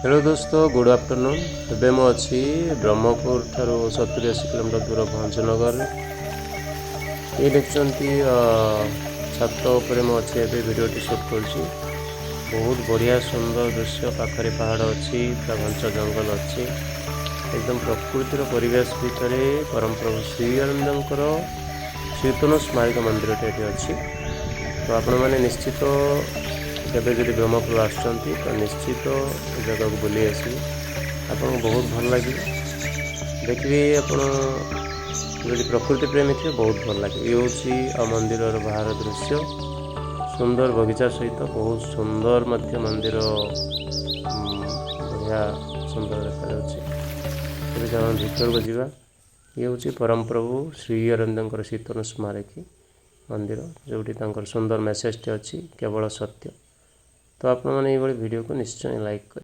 Hello ଦୋସ୍ତ, good afternoon. ଏବେ ମୁଁ ଅଛି ବ୍ରହ୍ମପୁର ଠାରୁ 70-80 କିଲୋମିଟର ଦୂର ଭଞ୍ଜନଗରରେ। ଏ ଦେଖୁଛନ୍ତି, ଛାତ ଉପରେ ମୁଁ ଅଛି। ଏବେ ଭିଡ଼ିଓଟି ସୁଟ୍ କରୁଛି। ବହୁତ ବଢ଼ିଆ ସୁନ୍ଦର ଦୃଶ୍ୟ। ପାଖରେ ପାହାଡ଼ ଅଛି, ପୁରା ଘଞ୍ଚ ଜଙ୍ଗଲ ଅଛି। ଏକଦମ ପ୍ରକୃତିର ପରିବେଶ ଭିତରେ ପରମପ୍ରଭୁ ଶ୍ରୀ ଅରବିନ୍ଦଙ୍କର ଚୈତନ୍ୟ ସ୍ମାରକ ମନ୍ଦିରଟି ଏଠି ଅଛି। ତ ଆପଣମାନେ ନିଶ୍ଚିତ କେବେ ଯଦି ବ୍ରହ୍ମପୁର ଆସୁଛନ୍ତି, ତ ନିଶ୍ଚିତ ଏ ଜାଗାକୁ ବୁଲି ଆସିବେ। ଆପଣଙ୍କୁ ବହୁତ ଭଲ ଲାଗିବ। ଦେଖିବେ, ଆପଣ ଯଦି ପ୍ରକୃତି ପ୍ରେମୀ ଥିବେ, ବହୁତ ଭଲ ଲାଗିବ। ଇଏ ହେଉଛି ଆଉ ମନ୍ଦିରର ବାହାର ଦୃଶ୍ୟ। ସୁନ୍ଦର ବଗିଚା ସହିତ ବହୁତ ସୁନ୍ଦର ମଧ୍ୟ ମନ୍ଦିର, ବଢ଼ିଆ ସୁନ୍ଦର ଦେଖାଯାଉଛି। ଏବେ ଆମେ ଭିତରକୁ ଯିବା। ଇଏ ହେଉଛି ପରମପ୍ରଭୁ ଶ୍ରୀ ଅରବିନ୍ଦଙ୍କର ଶୀତନ ସ୍ମାରକୀ ମନ୍ଦିର, ଯେଉଁଠି ତାଙ୍କର ସୁନ୍ଦର ମେସେଜଟି ଅଛି, କେବଳ ସତ୍ୟ। ତ ଆପଣମାନେ ଏଇଭଳି ଭିଡ଼ିଓକୁ ନିଶ୍ଚୟ ଲାଇକ୍ କରିବେ।